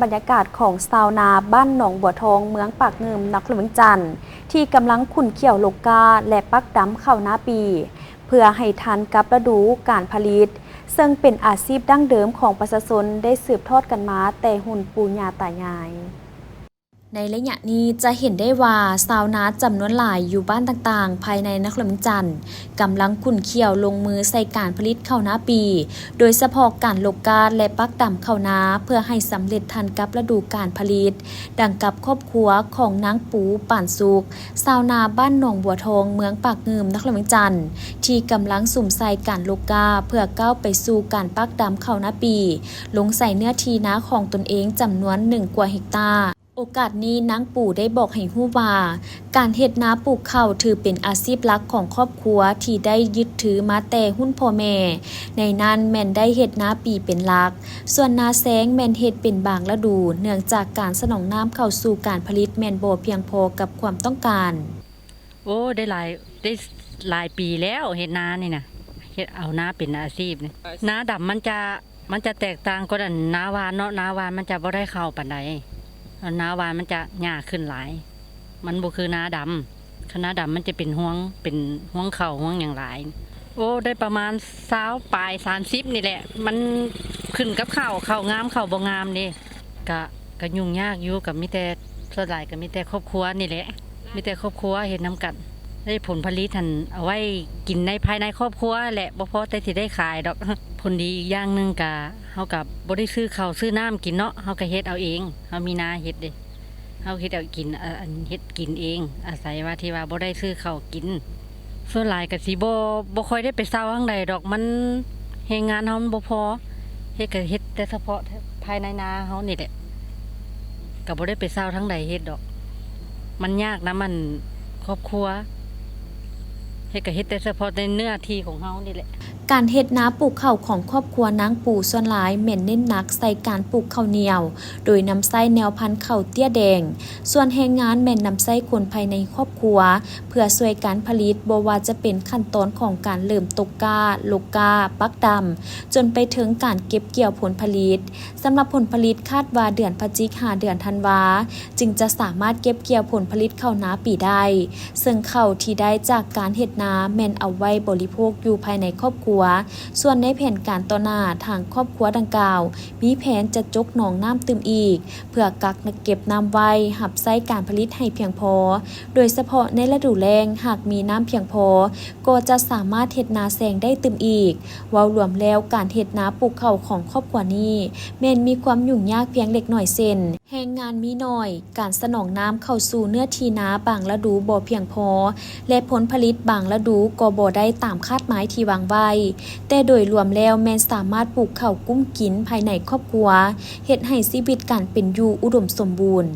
ບັນຍາກາດຂອງຊາວນາບ້ານໜອງບົວທອງ ເມືອງປາກງື່ມ ນະຄອນຫຼວງວຽງຈັນ ທີ່ກຳລັງຂຸ້ນຂ້ຽວລົກກ້າ ແລະ ປັກດຳເຂົ້ານາປີ ເພື່ອໃຫ້ທັນກັບລະດູການຜະລິດ, ເຊິ່ງເປັນອາຊີບດັ້ງເດີມຂອງປະຊາຊົນ ໄດ້ສືບທອດກັນມາແຕ່ຮຸ່ນປູ່ຍ່າຕາຍາຍ. ໃນໄລຍະນີ້ຈະເຫັນໄດ້ວ່າ ຊາວນາຈຳນວນຫຼາຍຢູ່ບ້ານຕ່າງໆ ພາຍໃນນະຄອນຫຼວງວຽງຈັນ ກຳລັງຂຸ້ນຂ້ຽວລົງມືໃສ່ການຜະລິດເຂົ້ານາປີ, ໂດຍສະເພາະການລົກກ້າ ແລະ ປັກດຳເຂົ້ານາ ເພື່ອໃຫ້ສຳເລັດທັນກັບລະດູການຜະລິດ. ດັ່ງກັບຄອບຄົວຂອງນາງປູ ປານສຸກ, ຊາວນາບ້ານໜອງບົວທອງ ເມືອງປາກງື່ມ ນະຄອນຫຼວງວຽງຈັນ ທີ່ກຳລັງສຸມໃສ່ການລົກກ້າ ເພື່ອກ້າວໄປສູ່ການປັກດຳເຂົ້ານາປີ ລົງໃສ່ເນື້ອທີ່ນາຂອງຕົນເອງຈຳນວນໜຶ່ງກວ່າເຮັກຕາ. ໂອກາດນີ້ນາງປູໄດ້ບອກໃຫ້ຮູ້ວ່າ ການເຮັດນາປູກເຂົ້າຖືເປັນອາຊີບຫຼັກຂອງຄອບຄົວທີ່ໄດ້ຍຶດຖືມາແຕ່ຮຸ່ນພໍ່ແມ່, ໃນນັ້ນແມ່ນໄດ້ເຮັດນາປີເປັນຫຼັກ, ສ່ວນນາແຊງແມ່ນເຮັດເປັນບາງລະດູ, ເນື່ອງຈາກການສະໜອງນ້ຳເຂົ້າສູ່ການຜະລິດແມ່ນບໍ່ພຽງພໍກັບຄວາມຕ້ອງການ. ໂອ້ ໄດ້ຫຼາຍ ໄດ້ຫຼາຍປີແລ້ວເຮັດນານີ້ນະ, ເຮັດເອົານາເປັນອາຊີບນີ້. ນາດຳມັນຈະ ມັນຈະແຕກຕ່າງກວ່າອັນນາຫວ່ານເນາະ, ນາຫວ່ານມັນຈະບໍ່ໄດ້ເຂົ້າປານໃດ, ນາຫວ່ານມັນຈະຫຍ້າຂຶ້ນຫຼາຍ, ມັນບໍ່ຄືນາດຳ. ຄັນນາດຳມັນຈະເປັນຮວງ ເປັນຮວງເຂົ້າຮວງຫຍັງຫຼາຍ. ໂອ້ ໄດ້ປະມານຊາວປາຍ ສາມສິບນີ້ແຫຼະ, ມັນຂຶ້ນກັບເຂົ້າ, ເຂົ້າງາມເຂົ້າບໍ່ງາມເດ້. ກະ ກະຫຍຸ້ງຍາກຢູ່, ກະມີແຕ່ ສ່ວນຫຼາຍກະມີແຕ່ຄອບຄົວນີ້ແຫຼະ, ມີແຕ່ຄອບຄົວເຮັດນຳກັນ. ໄດ້ຜົນຜະລິດຫັ້ນເອົາໄວ້ກິນໃນພາຍໃນຄອບຄົວແຫຼະ, ບໍ່ພໍແຕ່ຊິໄດ້ຂາຍດອກ. ຜົນດີອີກຢ່າງໜຶ່ງກະ ເຮົາກະບໍ່ໄດ້ຊື້ເຂົ້າຊື້ນ້ຳກິນເນາະ, ເຮົາກະເຮັດເອົາເອງ, ເຮົາມີນາເຮັດເດ້, ເຮົາເຮັດເອົາກິນ ອາ ອັນ ເຮັດກິນເອງ, ອາໄສວ່າທີ່ວ່າບໍ່ໄດ້ຊື້ເຂົ້າກິນ. ສ່ວນຫຼາຍກະຊິບໍ່ ບໍ່ຄ່ອຍໄດ້ໄປເຊົ່າທາງໃດດອກ, ມັນ ແຮງງານເຮົາມັນບໍ່ພໍ, ເຮັດກະເຮັດແຕ່ສະເພາະພາຍໃນນາເຮົານີ້ແຫຼະ, ກະບໍ່ໄດ້ໄປເຊົ່າທາງໃດເຮັດດອກ. ມັນຍາກນຳອັນຄອບຄົວ, ເຮັດກະເຮັດແຕ່ສະເພາະໃນເນື້ອທີ່ຂອງເຮົານີ້ແຫຼະ. ການເຮັດນາປູກເຂົ້າຂອງຄອບຄົວນາງປູສ່ວນຫຼາຍແມ່ນເນັ້ນໜັກໃສ່ການປູກເຂົ້າໜຽວ, ໂດຍນຳໃຊ້ແນວພັນເຂົ້າເຕ້ຍແດງ, ສ່ວນແຮງງານແມ່ນນຳໃຊ້ຄົນພາຍໃນຄອບຄົວ ເພື່ອຊ່ວຍການຜະລິດ, ບໍ່ວ່າຈະເປັນຂັ້ນຕອນຂອງການເລີ່ມຕົກກ້າ, ລົກກ້າ, ປັກດຳ, ຈົນໄປເຖິງການເກັບກ່ຽວຜົນຜະລິດ. ສຳລັບຜົນຜະລິດຄາດວ່າເດືອນພະຈິກຫາເດືອນທັນວາ ຈຶ່ງຈະສາມາດເກັບກ່ຽວຜົນຜະລິດເຂົ້ານາປີໄດ້, ເຊິ່ງເຂົ້າທີ່ໄດ້ຈາກການເຮັດນາແມ່ນເອົາໄວ້ບໍລິໂພກຢູ່ພາຍໃນຄອບຄົວ. ສ່ວນໃນແຜນການຕໍ່ໜ້າ, ທາງຄອບຄົວດັ່ງກ່າວມີແຜນຈະຈົກໜອງນ້ຳຕື່ມອີກ ເພື່ອກັກເກັບນ້ຳໄວ້ຮັບໃຊ້ການຜະລິດໃຫ້ພຽງພໍ, ໂດຍສະເພາະໃນລະດູແລ້ງ, ຫາກມີນ້ຳພຽງພໍ, ກໍຈະສາມາດເຮັດນາແຊງໄດ້ຕື່ມອີກ. ເວົ້າລວມແລ້ວ, ການເຮັດນາປູກເຂົ້າຂອງຄອບຄົວນີ້ ແມ່ນມີຄວາມຫຍຸ້ງຍາກພຽງເລັກນ້ອຍ ເຊັ່ນ ແຮງງານມີໜ້ອຍ, ການສະໜອງນ້ຳເຂົ້າສູ່ເນື້ອທີ່ນາບາງລະດູບໍ່ພຽງພໍ ແລະ ຜົນຜະລິດບາງລະດູກໍບໍ່ໄດ້ຕາມຄາດໝາຍທີ່ວາງໄວ້, ແຕ່ໂດຍລວມແລ້ວແມ່ນສາມາດປູກເຂົ້າກຸ້ມກິນພາຍໃນຄອບຄົວ, ເຮັດໃຫ້ຊີວິດການເປັນຢູ່ອຸດົມສົມບູນ.